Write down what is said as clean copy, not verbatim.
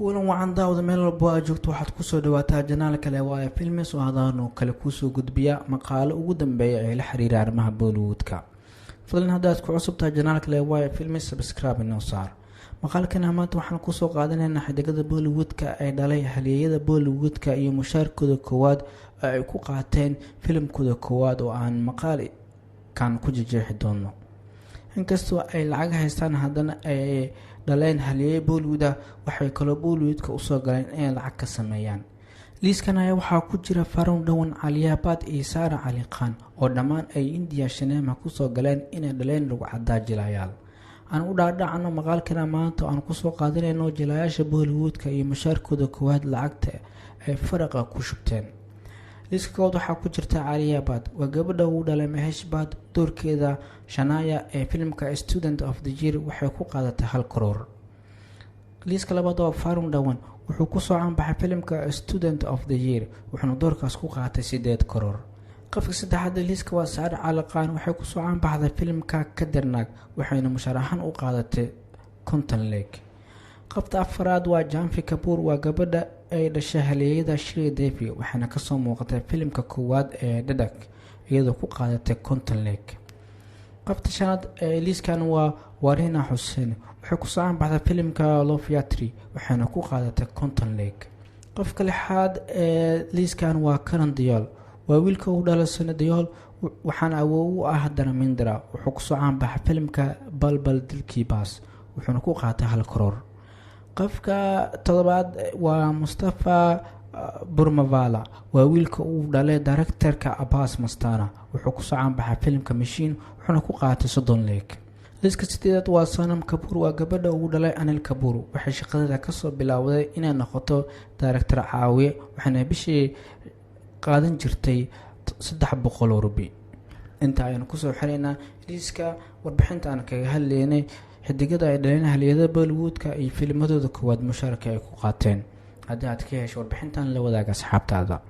Kulan wacan daawada, meel walbo aad joogto. Waxaad kusoo dhawaataa channel kale waayo Films oo hadaanu kale kuusoo gudbiya maqaalo ugu dambeeya ee la xiriira arrimaha Bollywoodka. Fadlan haddaad ku cusubtahay channel kale waayo Films, subscribe inoo saar. Maqaalkana maanta waxaan kusoo qaadanaynaa xidigada Bollywoodka ee dhalay halyeeyada Bollywoodka iyo mushaarkooda koowaad oo ay ku qaateen filimkooda koowaad, oo aan maqaalkan ku jejeexi doono. Inkastoo ay lacag haystaan, haddana ay dhaleen halyeeye Bollywood ah, waxay kaloo Bollywoodka usoo galeen inay lacag ka sameeyaan. Liiskan ayaa waxaa ku jira Varun Dhawan, Alia Bhatt iyo Sara Cali Khan, oo dhammaan ay India shineema kusoo galeen inay dhaleen rugcadaa jilayaal. Aan u dhaadhacno maqaalkana maanta aan kusoo qaadanayno jilayaasha Bollywoodka iyo mushaarkooda koowaad lacagta ay faraqa ku shubteen. Liiska kood waxaa ku jirta Alia Bhatt. Waa gabadha uu dhalay Mahesh Bhatt. Doorkeeda Shanaya ee filimka Student of the Year waxay ku qaadatay 1 crore. Liiska labaad waa Varun Dhawan. Wuxuu kusoo caanbaxay filimka Student of the Year, wuxuuna doorkaas ku qaatay 8 crore. Qofka saddexaad ee liiska waa Sara Cali Khan. Waxay kusoo caanbaxday filimka Khatarnak, waxayna mushaar ahaan u qaadatay 50 lakh. Qofta afaraad waa Janhvi Kapoor. Waa gabadha ay dhashay halyeeyada Sri Devi, waxaana kasoo muuqatay filimka koowaad ee Dhadak, iyadoo ku qaadatay 50 lakh. Qofta shanaad ee liiskan waa Warina Xuseen. Waxay kusoo caanbaxday filimka Loveyatri, waxayna ku qaadatay 50 lakh. Qofka lixaad ee liiskan waa Karan Deol. Waa wiilka uu dhalay Sunny Deol, waxaana awoow u ah Dharmendra. Wuxuu kusoo caanbaxay filimka Pal Pal Dil Ke Paas, wuxuuna ku qaatay 1 crore. Qofka toddobaad waa Mustafa Burmavala. Waa wiilka uu dhalay directorka Abbas Mastana. Wuxuu kusoo caanbaxay filimka Machine, wuxuuna ku qaatay 30 lakh. Liiska sideedaad waa Sonam Kapoor. Waa gabadha uu dhalay Anil Kapoor. Waxay shaqadeeda kasoo bilowday inay noqoto director caawiye, waxaana bishii qaadan jirtay 300 oo rubi. Inta ayaan kusoo xiraynaa liiska warbixinta aan kaga hadlaynay xidigada ay dhaleen haliyada Bollywoodka iyo filmadooda koowaad mushaarka ay ku qaateen. Haddii aad ka hesho warbixintan, la wadaaga asxaabtaada.